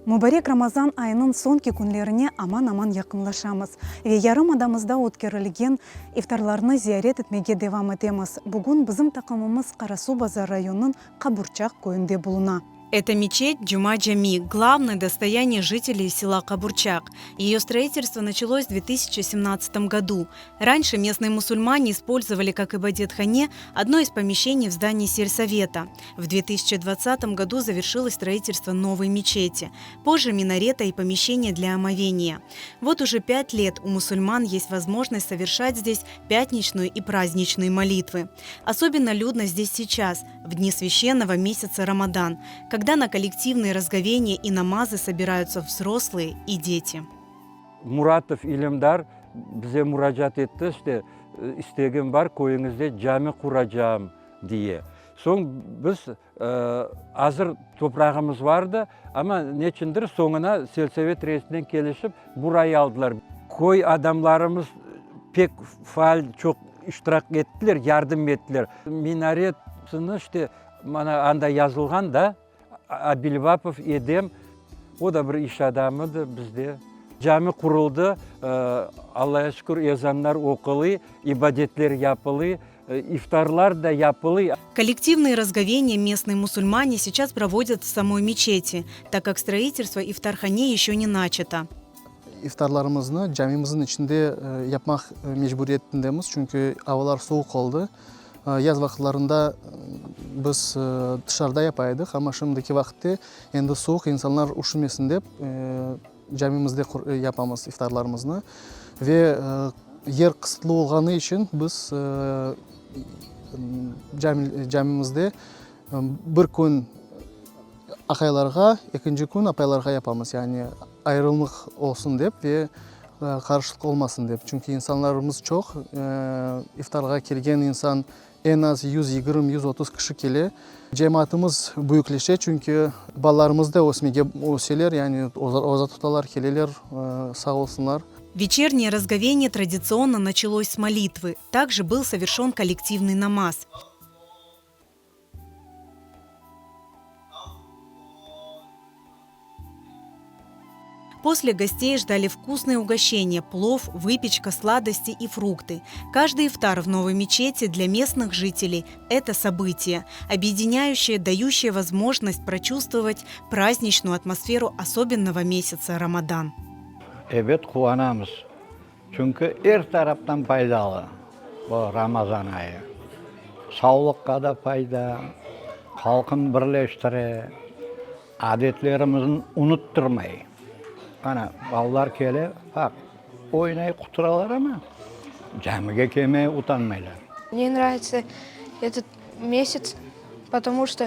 Mubarek Ramazan ayınıñ soñki künlerine aman-aman yaqınlaşamız ve yarımadamızda ötkerilgen iftarlarnı ziyaret etmege devam etemiz. Bugün bizim taqımımız Qarasuvbazar rayonınıñ Qaburçaq köyünde buluna. Это мечеть Cuma Cami, главное достояние жителей села Qaburçaq. Ее строительство началось в 2017 году. Раньше местные мусульмане использовали как ибадетхане одно из помещений в здании сельсовета. В 2020 году завершилось строительство новой мечети. Позже минарета и помещения для омовения. Вот уже пять лет у мусульман есть возможность совершать здесь пятничную и праздничные молитвы. Особенно людно здесь сейчас, в дни священного месяца Рамадан, когда на коллективные разговения и намазы собираются взрослые и дети. Muratov İlimdar bize muracaat etti, işte, istegim bar, köyüñizde cami quracağım, diye. Soñ biz, azır toprağımız vardı, amma neçündir soñuna selsovet reisinen kelişip, burayı aldılar. Köy adamlarımız pek faal çoq iştirak ettiler, yardım ettiler. Minaretini, işte, mana anda yazılğan da, Abilvapov Edem, o da bir iş adamıdır bizde. Cami quruldı, Allağa şükür, ezanlar oqulıy, ibadetler yapılıy, iftarlar da yapılıy. Kollektivные разговения местные мусульмане сейчас проводят в самой мечети, так как строительство iftarhane еще не начато. İftarlarımıznı camimizniñ içinde yapmaq mecburiyetindemiz, çünki avalar suvuq oldı. Yaz vaqıtlarında biz tışarıda yapa edik, amma şimdiki vaqıtte endi suvuq, insanlar üşümesin dep, camimizde yapamız iftarlarımıznı. Ve yer qısıtlı olğanı içün biz camimizde bir kün aqaylarğa, ekinci kün apaylarğa yapamız, yani ayırımlıq olsun dep ve qarışıqlıq olmasın dep. Çünki insanlarımız çoq, iftarğa kelgen insan eñ az 120, 130 kişi kele. Cemaatımız büyükleşe, çünki balalarımız da ösmege öseler, yani oza tutalar, keleler, sağ olsunlar. Вечернее разговение традиционно началось с молитвы. Также был совершен коллективный намаз. После гостей ждали вкусные угощения – плов, выпечка, сладости и фрукты. Каждый ифтар в новой мечети для местных жителей – это событие, объединяющее, дающее возможность прочувствовать праздничную атмосферу особенного месяца Рамадан. Ebet, quvanamız. Çünki er taraftan faydalı bu Ramazan ayı. Savlıqqa da fayda, halqnı birleştire, adetlerimizni unuttırmay. Ana, balalar kele, baq, oynay, quturalar amma, camige kelmege utanmaylar. Mne nravitsya etot mesяц, potomu çto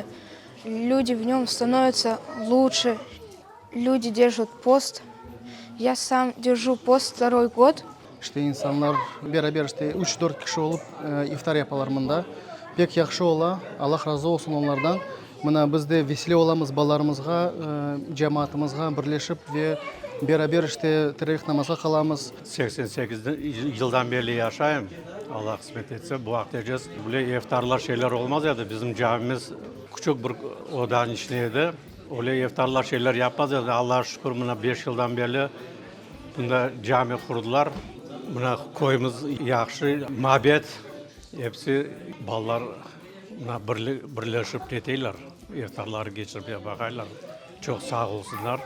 ljudi v nem stanovyatsya luçše. Люди держат пост. Я сам держу пост второй год. İşte insanlar beraber işte üç, dört kişi olıp iftar yapalar mında. Pek yahşı ola, Allah razı olsun onlardan. Mına biz de vesile olamız balalarımızğa, cemaatımızğa birleşip ve beraber işte teravih namazğa qalamız. 88 yıldan berli yaşayım, Alla qısmet etse, bu vaqıtece böyle iftarlar, şeyler olmaz edi. Bizim camimiz küçük bir odanıñ içinde edi. Öyle iftarlar, şeyler yapmaz edi. Allağa şükür, mına beş yıldan berli mında cami qurdılar. Mına köyümiz yahşı, mabet, episi balalar mına birleşip keteyler, iftarları keçirip baqaylar. Çoq sağ olsunlar.